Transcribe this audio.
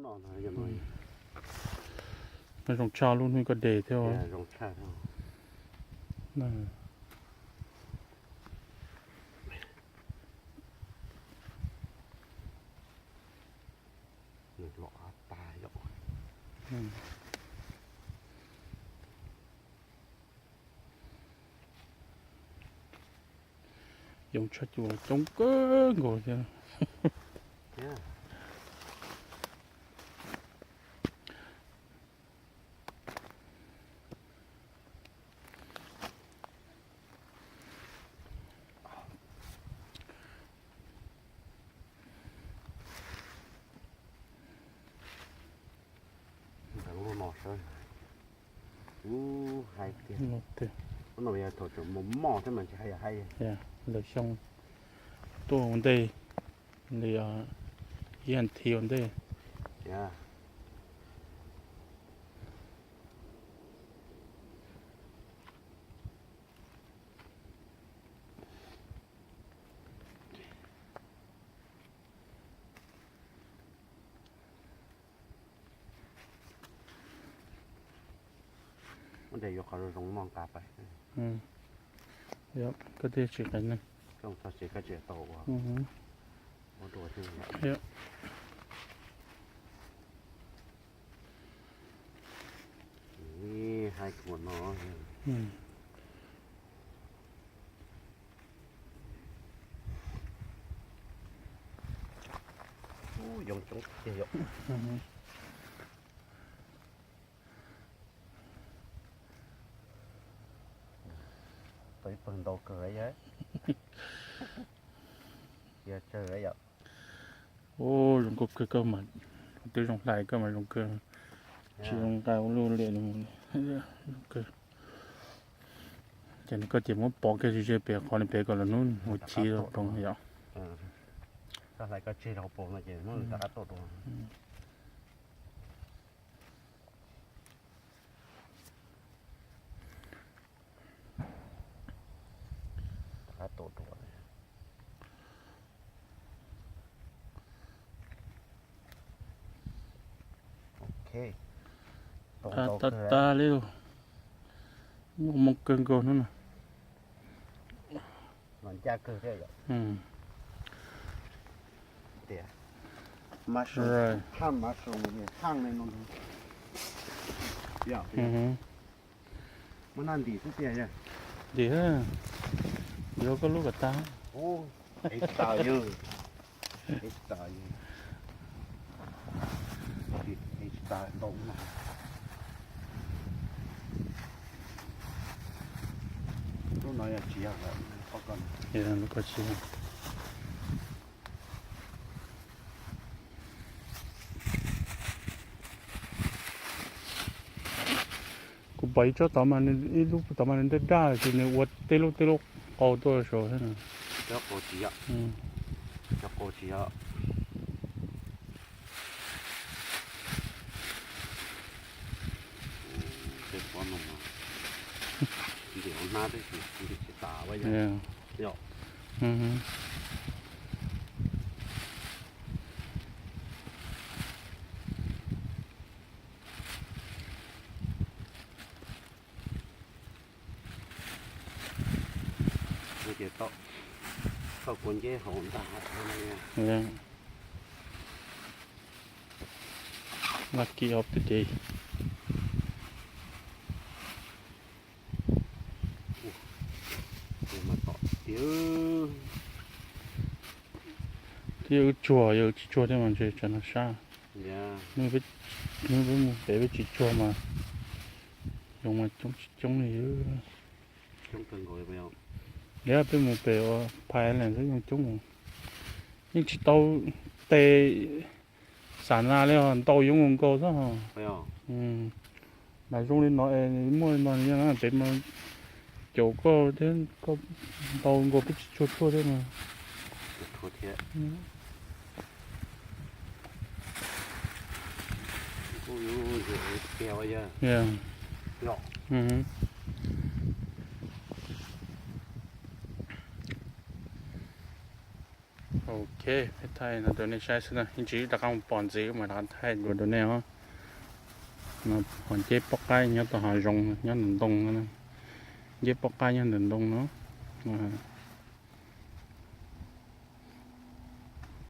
Zoo tshaj lub hnub koj de thiab. Yoov tshaj cuas coob kawg nkaus thiab. Lawv xyoo tuaj ua ntej li ib hais thiv ua ntej. Ua ntej yuav qhov zoo zoo moj nqa pais. Koj thiaj tsis qev neeg. Koj tsis tau ua. Haib kuv no. Yoov coob tiag yom. Tau ib pawg ntau kawg yog. Yog tsawg yom. Ua zoo nkauj kawg koj mas, twb zoo hlais koj mas zoo kawg, tsis zoo nqa ua luaj li. Zoo kawg. Ces koj ces muab pov kiag ze pem qhov pem kom lawv hnub ua chiv rau yom. Tag tag tag li, muaj hmoo kawg nkaus hnub no. Ntim, yuav koj lub kom tag. Lub no yog tsis yog lub ko tsis yog. Kuv pom ib tsob tod mas nws ib lub tod mas nws daj daj ces nws ua tej lub tej lub qau tuaj saud thiab. Cov qau tsis yog. Cov qau tsis yog. Tej qhov no mas ntim hauv hnab tab sis ntim tsis tas ua yog. Ces tau kua nceb hauv ntag. Lucky of the day. Thiab wb tsuag, yog wb tsis tsuag thiab mas ntshe tsam no sab. Hnub peb mus pem peb tsis tsuag mas yoov mas coob tsis coob li. Yog peb mus pem ua phais lawm xwb yeej coob mus. Yeej tsis tau tes xam nas li os, ntau yoov nkaus nkaus xwb os. Mas zoo li no es muaj li no yog peb mas caum koj thiab, koj ntau nkaus peb tsis tsuag tsuag thiab mas. Ok, peb thaij no rau nej saib xwb na, ib ntsis rov qab mus pom ntxiv mas rov qab thaij dua rau nej os. No, hos nceb poj qaib nyob tom hav zoov, nyob ntawm ntoo no. Nceb poj qaib nyob ntawm ntoo no.